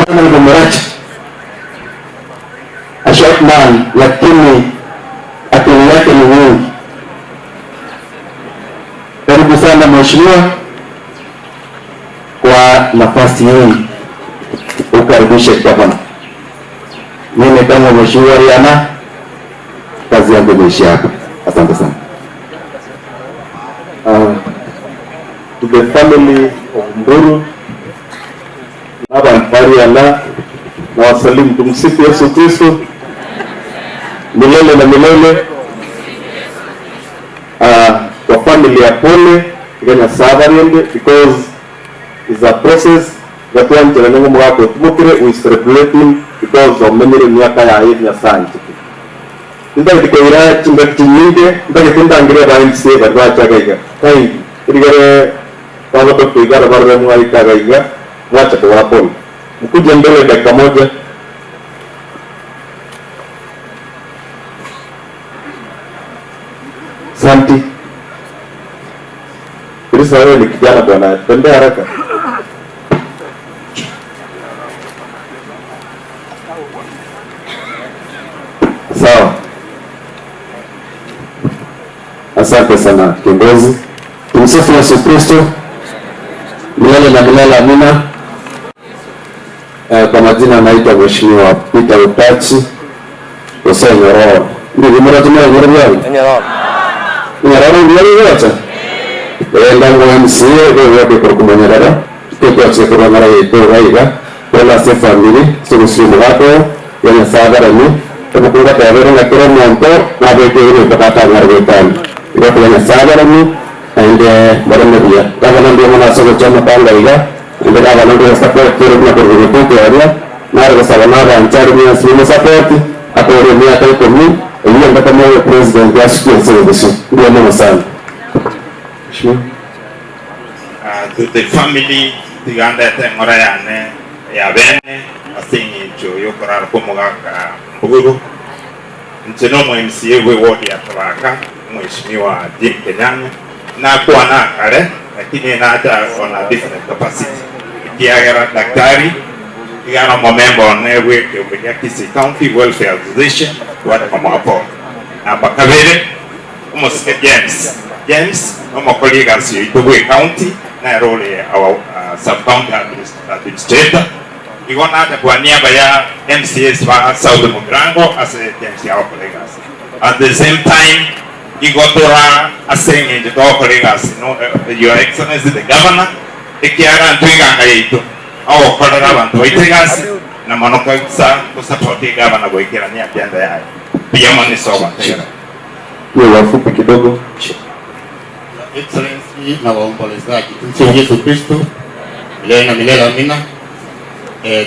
Mracha, a short man, lakini akili yake ni nyingi. Karibu sana mheshimiwa kwa nafasi hii, ukaribishe gavana. Mimi kama mheshimiwa Riana, kazi yangu imeishia hapa. Asante sana. To the family of Mburu na Mariana na wasalimu. Tumsifu Yesu Kristo milele na milele. Kwa family ya pole iganya sabarende because is a process gatwanjira nengo mugako tumukire, we celebrating because omenyere miaka ya Nyasaye ndagite koira chimbeki chinyinge ndagite ndangire ba MCA bari bachagaiga kaingi irigere baba Dr. Igara barre mwaikagaiga mwacha kwa pole mkuje mbele dakika moja. Santi. Kirisa, wewe ni kijana bwana, tembea haraka. Sawa. Asante sana kiongozi. Tumsifu Yesu Kristo milele na milele, amina. Kwa majina naitwa Mheshimiwa Peter Utachi Hussein Nyororo. Ndio mratumia Nyororo yangu. Nyororo. Nyororo ndio yote. Ndango MCA wewe wadi kwa kumanyarara. Tuko kwa mara yetu raiga. Wala se family sulusi wako ya Nyasaye ni tukukunga tayari na kila mtu na beke ile bakata ngarwetan. Iko kwa Nyasaye ni and baramadia. Gavana ndio mwana sogo chama panga iga. And gavana ndio support kero na kwa kwa area. Na sawana anchari ni simu support akore miaka 10 iyo ndaka moyo president ya siku service. Ndio maana sana. Mheshimiwa. To the family tigandete ng'ora yane ya bene ase eng'encho yokorara kwa omogaka Mburu nche no MCA bwe ward ya Tabaka Mheshimiwa Jim Kenyanya nakwana kare lakini nacha on a different capacity ikiagera daktari igana momemba one bwe kĩũmbe Kisii County Welfare Association wate hapo namba kabere omosike James omokori egasi yaito bwe county naerore our sub county administrator igona ate kwa niaba ya MCAs wa South Mugirango ase James yao kolegas at the same time igotora ase eng'encho togokoregasi no, Your Excellency the Governor ekiara ntwiganga yaito agokorera abanto baito egasi na mono kabisa gosupport egavana goikerania agenda yaye pia monisoba tegera. Hiyo wafupi kidogo. Excellency na waombolezaji, tumsifu Yesu Kristo milele na milele, amina.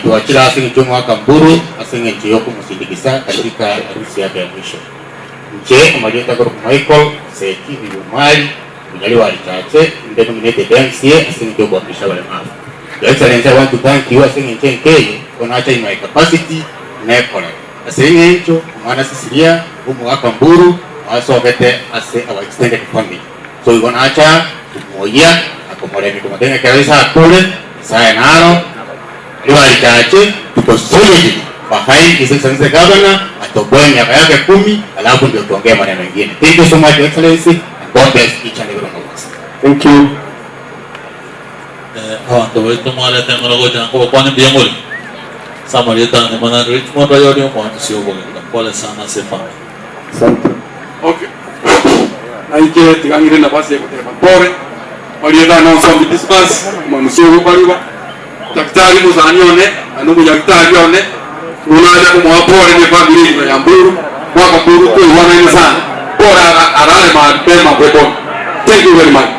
Tuachila asenge mwaka Mburu asenge nchi kumusindikiza katika harusi yake ya mwisho. Nche amaliota kwa Michael Seki Biyumali mnyali alichache ndio nominated MCA asenge ndio kuwakilisha walemavu. Your Excellency, I want to thank you asenge nche nkeye onacha in my capacity nekola. Asenge ncho mwana Sicilia mwaka Mburu wasogete ase our extended family. So we acha tumoya akomoremi kumatenga kabisa kule saya naro liwali chache tuko solid behind His Excellency the Governor atoboe miaka yake 10 alafu ndio tuongee maneno mengine. Thank you so much, Your Excellency, and God bless each and every one of us. Thank you. Abantu baitu mwalete ngorogo jango kwani mbiyangoli. Samaritan ni mana Richmond rayori mwana sio bogenda. Pole sana sefa. Asante. Okay. Naije tigangire nafasi ya kutema pore. Walienda na sombi disperse manusuhu bariba. Daktari muzanione, anu daktari one. Unaja kumwa pore ni familia ya Mburu. Mwaka Mburu kwa wana sana. Bora arale mapema peponi. Thank you very much.